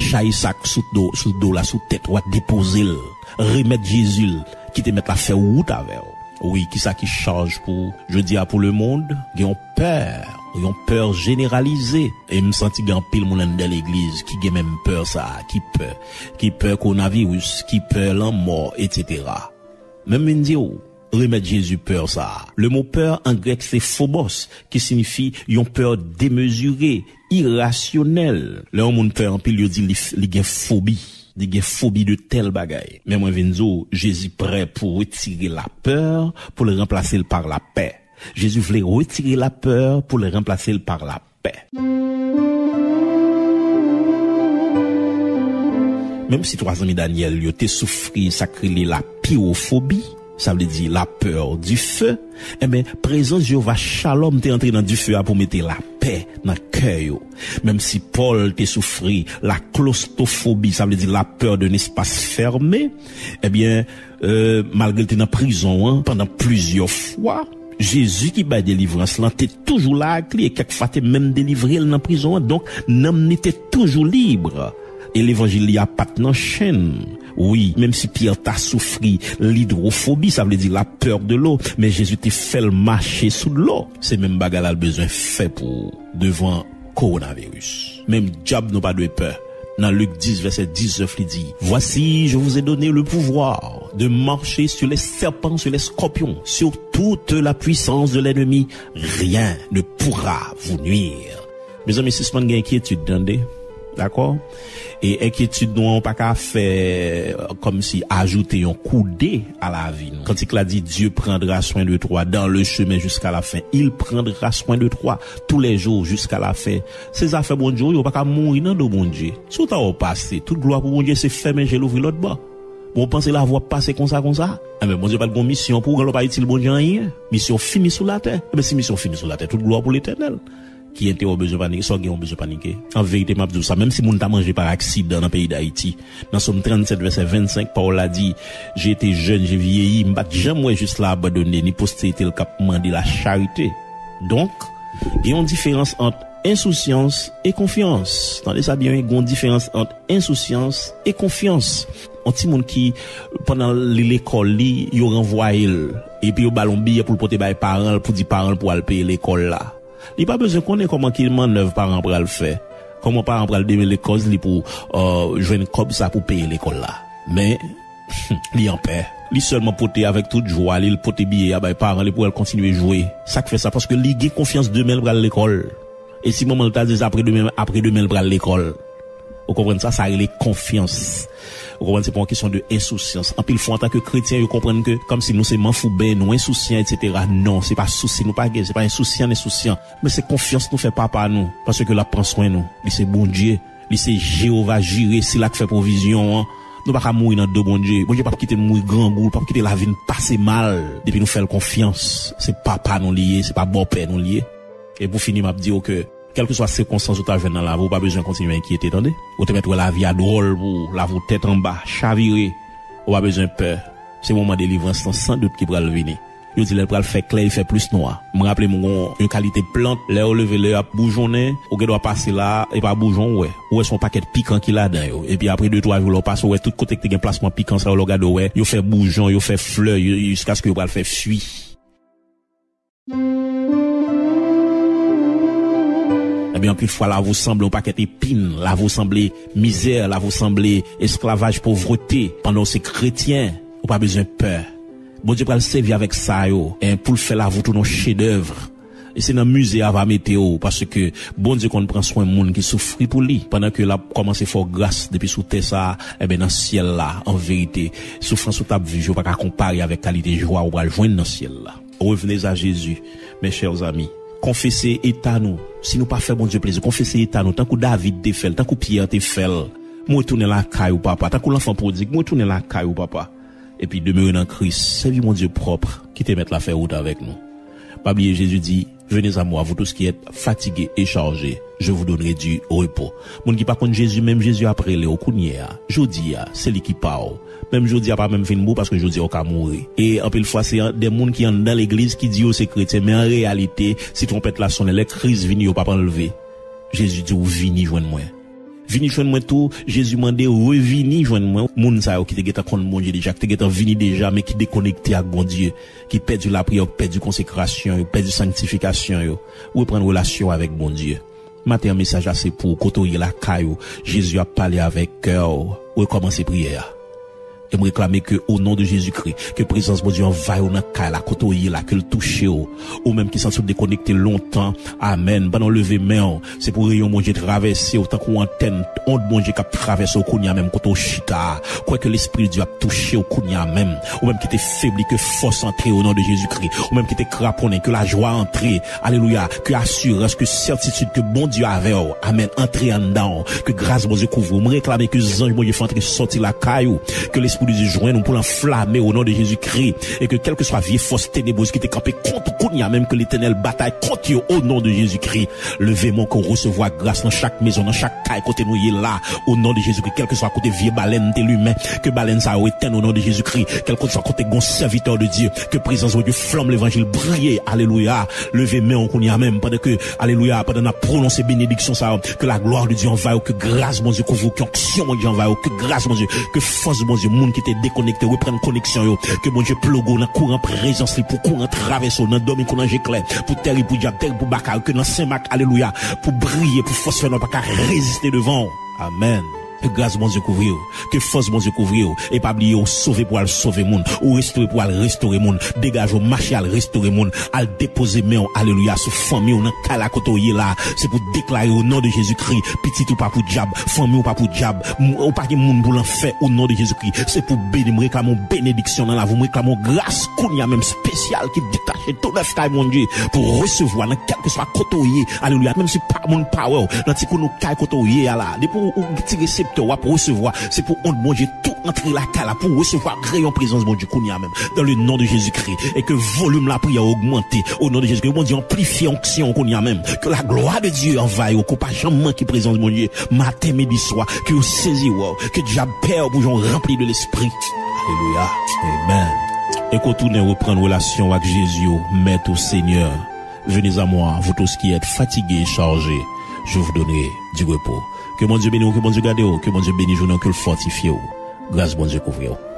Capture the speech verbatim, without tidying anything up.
Chay sa k sou do, sou do la, sou tèt ou a, depoze l. Remèt Jezi l, kite Mèt la fè wout avè w. Wi, kisa ki chaj pou jodi a pou lemonn? Gen yon pè, yon pè jeneralize. E m santi gen anpil moun anndan legliz ki gen menm pè sa a, ki pè, ki pè kowonaviris, ki pè lanmò, etsetera. Men m vin di w, remèt Jezi pè sa a. Le mo pè an grèk se phobos, ki siyifi yon pè demezire, irasyonèl. Lè yon moun pè anpil, yo di li, li gen fobi. Li gen fobi de tèl bagay. Men mwen vin di w, Jezi prè pou retire lapè, pou l ranplase l pa lapè. Jezi vle retire lapè pou l ranplase l pa lapè. Menm si twa zanmi Danyèl yo te soufri sa k rele lapiwofobi, sa vle di la peur du feu, enben, prezans Jewova Shalom te antre nan dife a pou mete lapè nan kè yo. Menm si Pòl te soufri la klostofobi, sa vle di la peur d'un espace fermé, ebyen, euh, malgre l te nan prizon an pandan plizyè fwa, Jezi ki bay delivrans lan te toujou la ak li e kèk fwa te menm delivre l nan prizon an. Donk, nanm li te toujou lib. E levanjil li a pa t nan chenn. Wi, menm si Pyè ta soufri lidwofobi, sa vle di la peur de l'eau, men Jezi te fè l mache sou dlo. Se menm bagay la l bezwen fè pou ou devan kowonaviris. Menm dyab nou pa dwe pè. Nan Lik dis, vèsè diznèf, li di, Voici, je vous ai donné le pouvoir de marcher sur les serpents, sur les scorpions, sur toute la puissance de l'ennemi. Rien ne pourra vous nuire. Mezanmi, sispann gen enkyetid, tande. Dakò? E enkyetid nou an pa ka fè, euh, kòmsi ajoute yon koude a lavi nou. Kantik la di, Dieu prendra soin de toi dans le chemin jusqu'à la fin. Il prendra soin de toi tous les jours jusqu'à la fin. Se zafè Bondye, ou pa ka mouri nan do Bondye. Si w ta wè w pase, tout glwa pou Bondye, se fèmen je l ouvri lòt bò. Bon, w panse lavi w ap pase konsa, konsa? Enben, Bondye pa t gon misyon pou ou, lè w pa itil Bondye anyen. Misyon fini sou latè. Enben, si misyon fini sou latè, tout glwa pou Letènèl. Ki entè w bezwen panike? Sa w gen w bezwen panike? An verite, m ap di w sa, menm si moun ta manje pa aksidan nan peyi Dayiti, nan Sòm trannsèt, vèsè vennsenk, pawòl la di, J'ai été jeune, j'ai vieilli, m pa t janm wè jis la abandone, ni posterite l k ap mande lacharite. Donk, gen yon diferans ant ensousyans e konfyans. Tande sa byen, wi, gen yon diferans ant ensousyans e konfyans. Yon timoun ki, pandan li lekòl li, yo ranvwaye l, epi yo ba l yon biyè pou l pote bay paran l, pou di paran l pou al peye lekòl la. Li pa bezwen konnen kòman ki mannèv paran an pral fè, kòman paran an pral demele kòz li pou, euh, jwenn kòb sa pou peye lekòl la. Men, li an pè. Li sèlman pote avèk tout jwa li, li pote biyè a bay paran li pou al kontinye jwe. Sa k fè sa? Paske li gen konfyans demen l pral lekòl. E si manman l ta di l se apre demen, apre demen l pral lekòl. Ou konprann sa? Sa rele konfyans. Ou konprann? Se pa yon kesyon de ensousyans. Anpil fwa, antanke kretyen, yo konprann ke kòmsi nou se manfouben, nou ensousyan, etsetera. Non, se pa sousi nou pa gen, se pa ensousyan, ensousyan. Men se konfyans nou fè Papa nou, paske l ap pran swen nou. Li se Bondye, li se Jewova Jire, sila k fè pwovizyon an. Nou pa ka mouri nan do Bondye. Bondye p ap kite n mouri grangou, l p ap kite lavi n pase mal, depi nou fè l konfyans. Se Papa nou li ye, se pa bòpè nou li ye. E pou fini, m ap di w ke, kèlkeswa sikonstans ou ta jwenn nan lavi w, ou pa bezwen kontinye enkyete, tande. Ou te mèt wè lavi a dwòl pou ou, lavi w tèt anba, chavire. Ou pa bezwen pè. Se moman delivrans lan, san dout, ki pral vini. Yo di lè l pral fè klè, li fè plis nwa. M raple m gon yon kalite plant, lè yo leve, lè y ap boujonnen, ou gen dwa pase la, e pa boujon ou wè. Ou wè se yon pakèt pikan ki ladan yo. Epi apre de, twa jou, lè w pase, ou wè tout kote ki te gen plasman pikan sa yo, lè w gade, ou wè, yo fè boujon, yo fè flè, yo, jiskaske yo pral fè fwi. Ebyen, anpil fwa, lavi w sanble yon pakèt epin, lavi w sanble mizè, lavi w sanble esklavaj, povrete, pandan w se kretyen, ou pa bezwen pè. Bondye pral sèvi avèk sa yo, en, pou l fè lavi w tounen yon chedèv. E se nan mize a va mete w, paske Bondye konn pran swen moun ki soufri pou li, pandan ke l ap kòmanse fè w gras depi sou tè sa a, ebyen, nan syèl la, an verite, soufrans ou t ap viv yo pa ka konpare avèk kalite jwa ou pral jwenn nan syèl la. Revenez à Jésus, mes chers amis. Konfese eta nou. Si nou pa fè Bondye plezi, konfese eta nou, tankou David te fè l, tankou Pyè te fè l. Mwen retounen lakay ou, Papa. Tankou lanfan pwodig, mwen retounen lakay ou, Papa. Epi demere nan Kris. Sèvi Bondye pwòp. Kite Mèt la fè wout avèk nou. Pa bliye, Jezi di, Venez à moi, vous tous qui êtes fatigués et chargés, je vous donnerai du repos. Moun ki pa konn Jezi, menm Jezi ap rele w kounye a. Jodi a, se li ki pa w. Menm jodi a pa menm fin bon, paske jodi a w ka mouri. E anpil fwa, se an, de moun ki anndan legliz ki di yo se kretyen, men an reyalite, si twonpèt la sonnen, lè kriz vini, yo p ap anlve. Jezi di w, vini jwenn mwen. Vini jwenn mwen tou, Jezi mande, revini jwenn mwen. Moun sa yo ki te gentan konn Bondye deja, ki te gentan vini deja, men ki dekonekte ak Bondye, ki pèdi lapriyè, ki pèdi konsekrasyon yo, pèdi sanktifikasyon yo, reprann relasyon avèk Bondye. Maten an, mesaj la se pou w, kote w ye lakay ou, Jezi ap pale avèk kè w, rekòmanse priyè a. E m reklame ke, o non de Jezikri, ke prezans Bondye anvayi w nan kay la, kote w ye la, ke l touche w. Ou menm ki santi w dekonekte lontan, amèn. Pandan w leve men w, se pou reyon Bondye travèse w tankou antèn, ond Bondye k ap travèse w kounye a menm kote w chita a. Kwè ke Lespri Dye ap touche w kounye a menm. Ou menm ki te febli, ke fòs antre o non de Jezikri. Ou menm ki te kraponnen, ke lajwa antre. Alelouya. Ke asirans, ke sètitid ke Bondye avè w. Amèn. Antre anndan w. Ke gras Bondye kouvri w. M reklame ke zanj Bondye fè antre sòti lakay ou. Ke Lespri de Dye jwenn ou pou l anflame o non de Jezikri. E ke kèlkeswa vye fòs tenebrez ki te kanpe kont ou kounye a menm, ke Letènèl batay kont yo o non de Jezikri. Leve men w, ke w resevwa gras nan chak mezon, nan chak kay kote nou ye la. O non de Jezikri, kèlkeswa kote vye balèn te limen, ke balèn sa yo etèn o non de Jezikri. Kèlkeswa kote gon sèvitè de Dye, ke prezans Bondye, flanm levanjil briye. Alelouya. Leve men w kounye a menm, pandan ke, alelouya, pandan n ap pwononse benediksyon sa yo, ke la glwa de Dye anvayi w, ke gras Bondye kouvri w, ke onksyon Bondye anvayi w, ke gras Bondye, ke fòs Bondye, moun ki te dekonekte, reprann koneksyon yo, ke Bondye ploge w nan kouran prezans li, pou kouran travèse w, nan dòmi kou nan je klè, pou tèri pou dyab, tèri pou baka yo, ke nan Sen Mak, alelouya, pou briye, pou fòs fènwa pa ka reziste devan w. Amèn. Ke gras Bondye kouvri w. Ke fòs Bondye kouvri w. E pa bliye, ou sove pou al sove moun. Ou restore pou al restore moun. Degaje w, mache al restore moun. Al depoze men w, alelouya, sou fanmi w nan kay la kote w ye la. Se pou deklare o non de Jezikri. Pitit ou pa pou dyab. Fanmi w pa pou dyab. M- Ou pa gen moun pou lanfè o non de Jezikri. Se pou beni. M reklame yon benediksyon nan lavi w. M reklame yon gras kounye a menm espesyal ki detache tou nèf kay Bondye pou resevwa nan kèlkeswa kote w ye. Alelouya. Menm si pa moun pa wè w, nan ti kou nou kay kote w ye a la. Depi w, w ti reseptè, w ap resevwa. Se pou ond Bondye tou antre lakay la pou w resevwa reyon prezans Bondye kounye a menm. Dans le nom de Jésus-Christ. E ke volim lapriyè ogmante. O non de Jezi, ke Bondye anplifye onksyon w kounye a menm. Ke la glwa de Dye anvayi w, ke w pa janm manke prezans Bondye. Maten, midi, swa, ke yo sezi wè w. Ke dyab pè w pou jan w ranpli de Lespri. Alelouya. Amen. E ke w tounen reprann relasyon w ak Jezi, w, Mèt ou Senyè. Venez à moi, vous tous qui êtes fatigués et chargés, je vous donnerai du repos. Ke Bondye beni w, ke Bondye gade w, ke Bondye beni jounen w, ke l fòtifye w. Gras Bondye kouvri w.